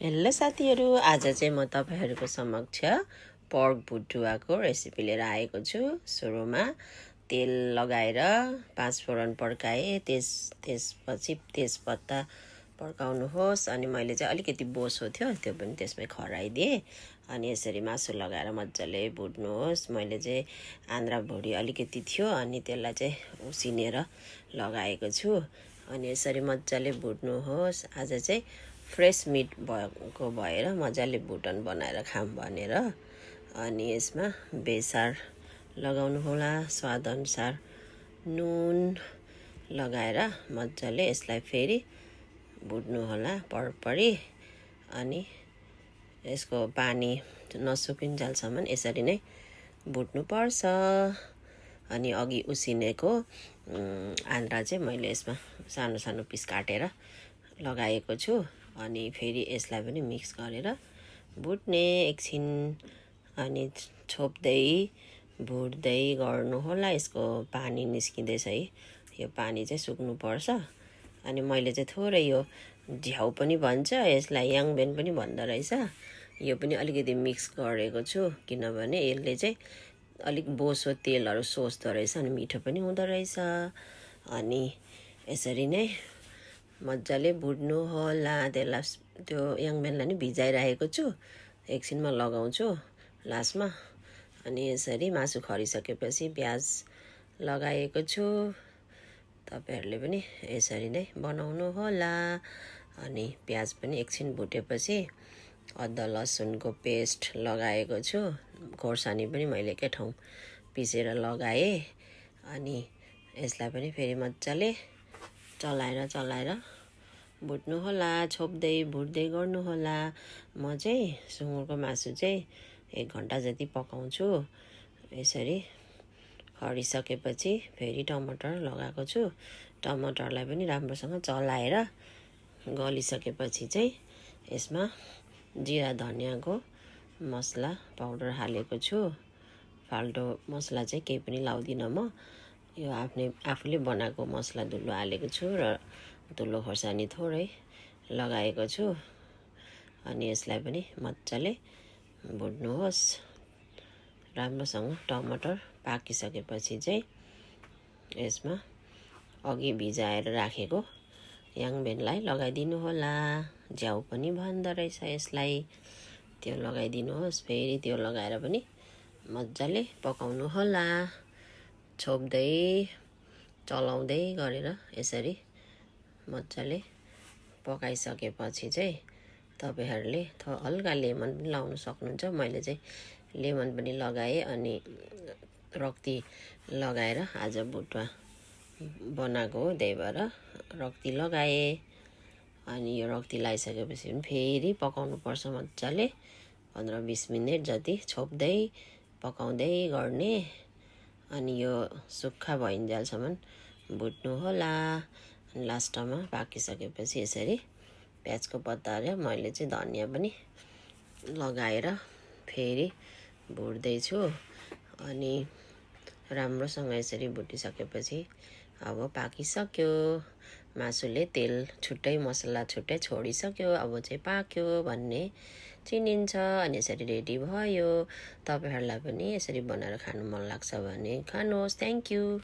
Hello साथीहरू, आज चाहिँ म तपाईहरुको समक्ष पर्क भुटुवाको रेसिपी लिएर आएको छु। सुरुमा तेल लगाएर 5 फोरन पड्काए, त्यसपछि तेजपत्ता पड्काउनुहोस्। अनि मैले चाहिँ अलिकति बोसो थियो त्यो पनि त्यसमै खराइदिए। अनि यसरी मासु लगाएर मज्जाले भुट्नुहोस्। मैले चाहिँ आन्द्रा भुडी अलिकति थियो अनि त्यसलाई चाहिँ उसिनेर लगाएको छु। अनि यसरी मज्जाले भुट्नुहोस्। आज चाहिँ फ्रेस मिट भएको भएर मजाले भुटन बनाएर खाम भनेर। अनि यसमा बेसार लगाउनु होला, स्वादअनुसार नुन लगाएर मजाले यसलाई फेरि भुट्नु होला परपरी। अनि यसको पानी नसुकिन्जेलसम्म यसरी नै भुट्नु पर्छ। अनि अघि उसिनेको आन्द्रा चाहिँ मैले यसमा सानो सानो पिस काटेर लगाएको छु। अनि फेरि यसलाई पनि मिक्स गरेर भुट्ने एकछिन। अनि छोप्दै भुट्दै गर्नु होला। यसको पानी निस्किँदैछ है, यो पानी चाहिँ सुक्नुपर्छ। अनि मैले चाहिँ थोरै यो झ्याउ पनि भन्छ, यसलाई याङबेन पनि भन्दो रहेछ, यो पनि अलिकति मिक्स गरेको छु किनभने यसले चाहिँ अलिक बोसो तेलहरू सोच्दो रहेछ अनि मिठो पनि हुँदो रहेछ। अनि यसरी नै मजाले भुट्नु होला। त्यसलाई त्यो याङबेनलाई नि भिजाइराखेको छु, एकछिनमा लगाउँछु लास्टमा। अनि यसरी मासु खरिसकेपछि प्याज लगाएको छु। तपाईहरुले पनि यसरी नै बनाउनु होला। अनि प्याज पनि एकछिन भुटेपछि अदुवा लसुनको पेस्ट लगाएको छु। खोर्सानी पनि मैले एकै ठाउँ पिसेर लगाएँ। अनि यसलाई पनि फेरि मजाले चलाएर भुट्नु होला। छोप्दै भुट्दै गर्नु होला। म चाहिँ सुँगुरको मासु चाहिँ 1 घण्टा जति पकाउँछु। यसरी खरिसकेपछि फेरि टमाटर लगाएको छु। टमाटरलाई पनि राम्रोसँग चलाएर गलिसकेपछि चाहिँ यसमा जिरा धनियाँको मसला पाउडर हालेको छु। फाल्टो मसला चाहिँ केही पनि लाउँदिनँ म, यो आफूले बनाएको मसला धुलो हालेको छु र धुलो खोर्सानी थोरै लगाएको छु। अनि यसलाई पनि मजाले भुट्नुहोस् राम्रोसँग। टमाटर पाकिसकेपछि चाहिँ यसमा अघि भिजाएर राखेको याङबेनलाई लगाइदिनु होला। झ्याउ पनि भन्दो रहेछ यसलाई, त्यो लगाइदिनुहोस्। फेरि त्यो लगाएर पनि मजाले पकाउनु होला। छोप्दै चलाउँदै गरेर यसरी मजाले पकाइसकेपछि चाहिँ तपाईहरुले हल्का लेमन पनि लाउन सक्नुहुन्छ। मैले चाहिँ लेमन पनि लगाएँ। अनि रक्ती लगाएर आज भुटुवा बनाएको हो, त्यही भएर रक्ती लगाएँ। अनि यो रक्ती लगाइसकेपछि पनि फेरि पकाउनु पर्छ मजाले 15-20 मिनेट जति छोप्दै पकाउँदै गर्ने। अनि यो सुक्खा भइन्जेलसम्म भुट्नु होला। अनि लास्टमा पाकिसकेपछि यसरी प्याजको पत्ता र मैले चाहिँ धनियाँ पनि लगाएर फेरि भुट्दैछु। अनि राम्रोसँग यसरी भुटिसकेपछि अब पाकिसक्यो। मासुले तेल छुट्टै मसला छुट्टै छोडिसक्यो, अब चाहिँ पाक्यो भन्ने चिनिन्छ। अनि यसरी रेडी भयो। तपाईहरुलाई पनि यसरी बनाएर खानु मन लाग्छ भने खानुहोस्। Thank you.